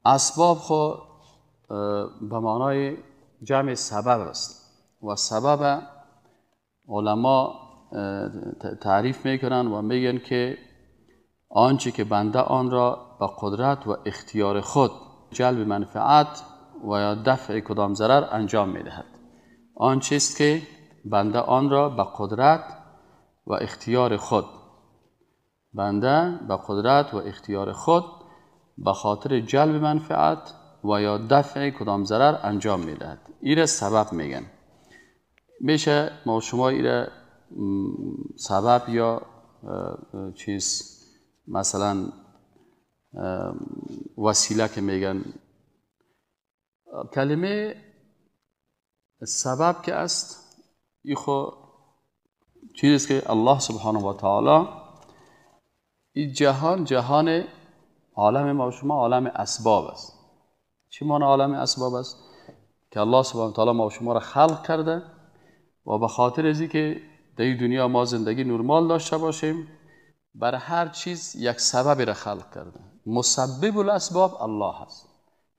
اسباب خو به معنای جمع سبب است و سبب علما تعریف میکنن و میگن که آنچه که بنده آن را به قدرت و اختیار خود جلب منفعت و یا دفع کدام ضرر انجام میدهد. آن چیست که بنده آن را به قدرت و اختیار خود، بنده به قدرت و اختیار خود به خاطر جلب منفعت و یا دفع کدام ضرر انجام میدهد. ایره سبب میگن. میشه ما شما ایره سبب یا چیز مثلا وسیله که میگن. کلمه سبب که است ای خو چیزی که الله سبحانه و تعالی این جهان، جهان عالم ما و شما عالم اسباب است. چی معنی عالم اسباب است؟ که الله سبحانه و تعالی ما و شما را خلق کرده و به خاطر از که در این دنیا ما زندگی نرمال داشته باشیم بر هر چیز یک سببی را خلق کرده. مسبب الاسباب الله است.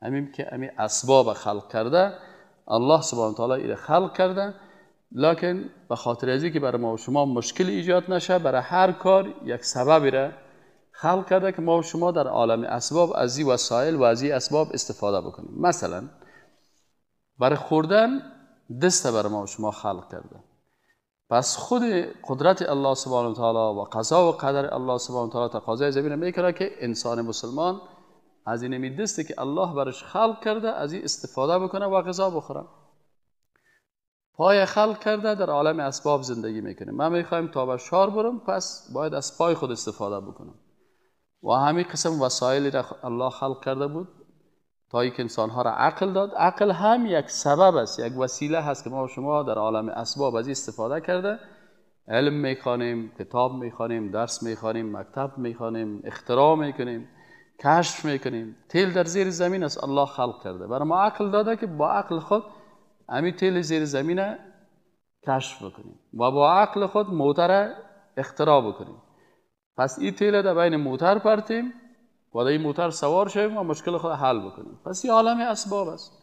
همین که همین اسباب خلق کرده الله سبحانه و تعالی را خلق کرده، لکن به خاطر از که برای ما و شما مشکل ایجاد نشه برای هر کار یک سببی را خلق کرده که ما و شما در عالم اسباب از این وسایل و از این اسباب استفاده بکنیم. مثلا برای خوردن دست برای ما و شما خلق کرده. پس خود قدرت الله سبحانه و تعالی و قضا و قدر الله سبحانه و تعالی تقاضای زمین میکنه که انسان مسلمان از این دستی که الله برش خلق کرده از این استفاده بکنه و غذا بخوره. پای خلق کرده در عالم اسباب زندگی میکنه. من میخوایم تا به شار برم، پس باید از پای خود استفاده بکنم. و همین قسم وسایلی را الله خلق کرده بود تا اینکه انسانها را عقل داد. عقل هم یک سبب است، یک وسیله هست که ما و شما در عالم اسباب از استفاده کرده علم میخوانیم، کتاب میخوانیم، درس میخوانیم، مکتب میخوانیم، اختراع میکنیم، کشف میکنیم. تیل در زیر زمین است، الله خلق کرده برای ما عقل داده که با عقل خود همین تیل زیر زمین کشف بکنیم و با عقل خود موتر اختراع بکنیم. پس این تیل در بین موتر پرتیم و در این موتر سوار شویم و مشکل خود حل بکنیم. پس این عالم اسباب است.